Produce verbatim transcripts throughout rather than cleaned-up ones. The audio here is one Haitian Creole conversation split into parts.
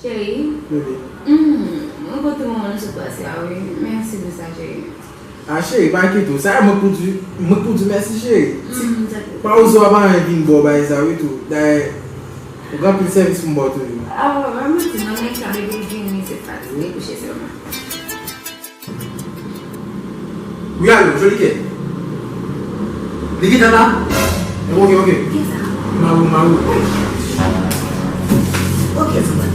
Cheri. Bebe. Hmm, mwen kontan moman nou sot pase a, wi. Mèsi pou sa, cheri. A, cheri, pa enkyete w. Sa a mwen k pou di, mwen k pou di mèsi, cheri. Hmm, dakò. Pa oze w ap anyen vin ba w bagay sa, wi, tou. Dayè, ou gen anpil sèvis pou m ba w toujou. A, pa manti, non, men ka bebe vini, se fatige kouche sèlman. Wi, alo, Jolikè. Li gentan la? Ok, ok. Kisa? Mawou, mawou. Ok, sa va.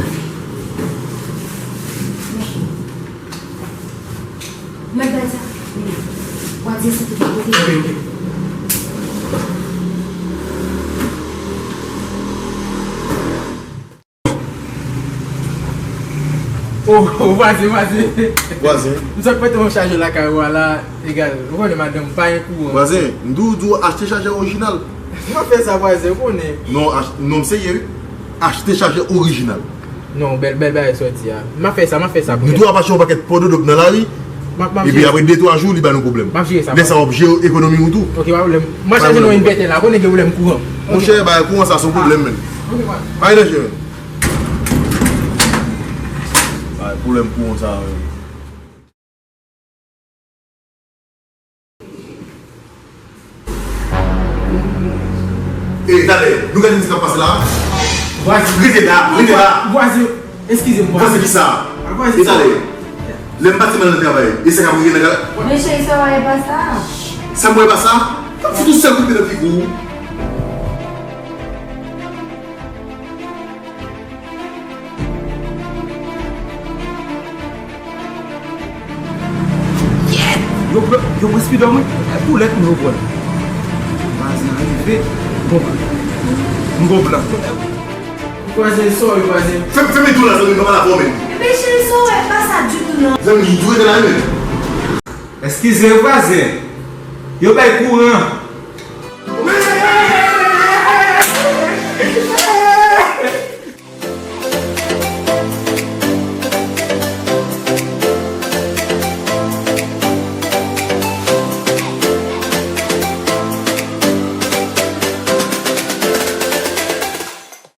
Mèt bay sa. Vwazen sot tout kote. Ok, ok. Oh, oh, vwazen, vwazen. Vwazen. M sot pote yon chajè lakay ou a la, egal. Ou konnen madanm pa gen kouran. Vwazen, m di w, di w achte chajè orijinal. M ap fè sa, vwazen, ou konnen. Non, ach-, non, m serye, wi. Achte chajè orijinal. Non, bèl, bèl bagay sa w di a. M ap fè sa, m ap fè sa pou. M di w ap achte yon pakèt pòdodo k nan lari. M ap, m ap jere. Epi apre de twa jou, li ba nou pwoblèm. M ap jere sa. Lè sa w ap jere ekonomi w tou. Ok, pa pwoblèm. M ap chache nan yon envètè la, konnen gen pwoblèm kouran. Monchè, bay kouran sa, se yon pwoblèm, menn. Ok, pa gen danje, menn. Ay, pwoblèm pou yon sa, wi. E, talè, nou gade sa k ap pase la. Vwazen. Rete la, rete la. Vwazen, eskize m, vwazen. Vwazen ki sa? Vwazen. E talè, lè m pati m al nan travay, e sa k ap rive nan kay la? Men cheri, sa w wè pa sa. Sa m wè pa sa? Fouti yon sèl kout pye nan figi w. Yo pran, yo pran speedo mwen. E boulèt mwen yo pran. Vwazen an rive. Bon, m gon plan. Vwazen, sorry, vwazen. Fè, fèmen tou la, zanmi, m pa pale avè w menm. Ebyen, cheri, sa w wè pa sa ditou, non. Zanmi, tou rete la, menm. Eskize, vwazen. Yo bay kouran.